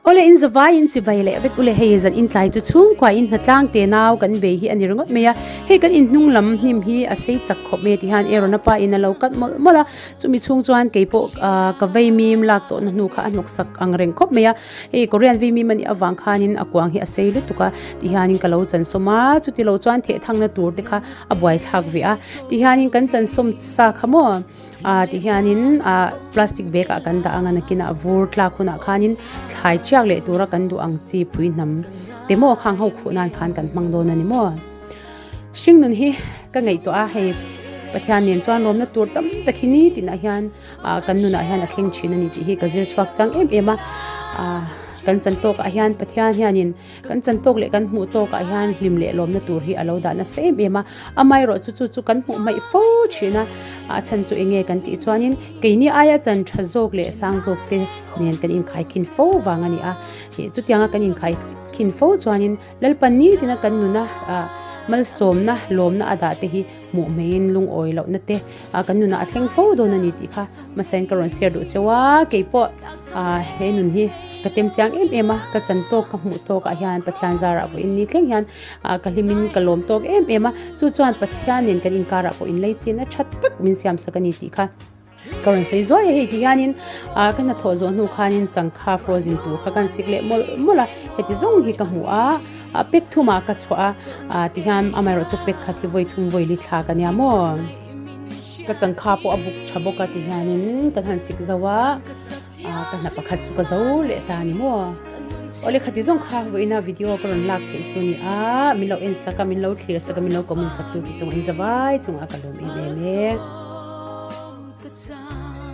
Awle in zavai in chibai leh vek ule hei zan in tlai chu chhungkua in hnatlang te nau kan bei hi a ni ringawt mai a, hei kan in hnung lam hnim hi a sei chak khawp mai a ti hian Aaron-a pa in a lo cut mawlh mawlh a, chumi chhung chuan kei pawh ah ka vaimim lak tawhna hnu kha a hnawk sak ang reng khawp mai a, hei Korean vaimim a nih avang khanin a kuang hi a sei lutuk a ti hianin ka lo chansawm a, chuti lo chuan theh thangna tur te kha a buaithlak ve a ti hianin kan chansawm sa kha maw. Ah ti hianin ah plastic bag ah kan dah ang a nakinah vur tlak hunah khanin thlai chiak leh tura kan duh ang chi pui hnam te maw khang ho khuh nan khan kan hmang dawn a ni maw. Hring nun hi ka ngaihtuah a hei Pathian nen chuan lawmna tur tam tak hi ni tinah hian ah kan nunah hian a thleng thin a ni tih hi ka zir chhuak chang em em a ah kan chan tawkah hian Pathian hianin Kan chan tawk leh kan hmuh tawkah hian hlim leh lawmna tur hi a lo dah nasa em em a, amaherawh chu chu chu kan hmuh hmaih fo thin a, a chhan chu eng nge kan tih chuanin keini aia chan tha zawk leh sang zawk te nen kan inkhai khin fo vang a ni a, ih chutianga kan inkhai khin fo chuanin Lalpan nitina kan nuna ah malsawmna lawmna a dah te hi hmuh hmeiin lungawi lohna te ah kan nunah a thleng fo dawn a ni tih kha hmasain ka rawn share duh cheu a, keipawh ah he nun hi ka tem chiang em em a, ka chan tawk ka hmuh tawk ah hian Pathian zarah vawiin ni thleng hian ah ka hlimin ka lawm tawk em em a, chu chuan Pathian nen kan inkarah pawh inlei chin a tha tak min siam sak a ni tih kha. Ka rawn sawi zuai a hei ti hianin ah ka hnathawh zawh hnu khanin changkha frozen tur kha kan sik leh mawlh mawlh a, heti zawng hi ka hmu a, ah pek thumah ka chhuah a, ah ti hian amaherawh chu pek khat hi vawi thum vawi li thlak a nia maw. Ka changkha pawh a buk tha bawk a ti hianin kan han sik zo a, ah ka hna pakhat chu ka zo leh ta a ni maw. Awle khati zawng kha vawiina video ka rawn lak theih chu a ni a, min lo en sak a, min lo thlir sak a, min lo comment sak tu te chungah in zavai chungah ka lawm em em e.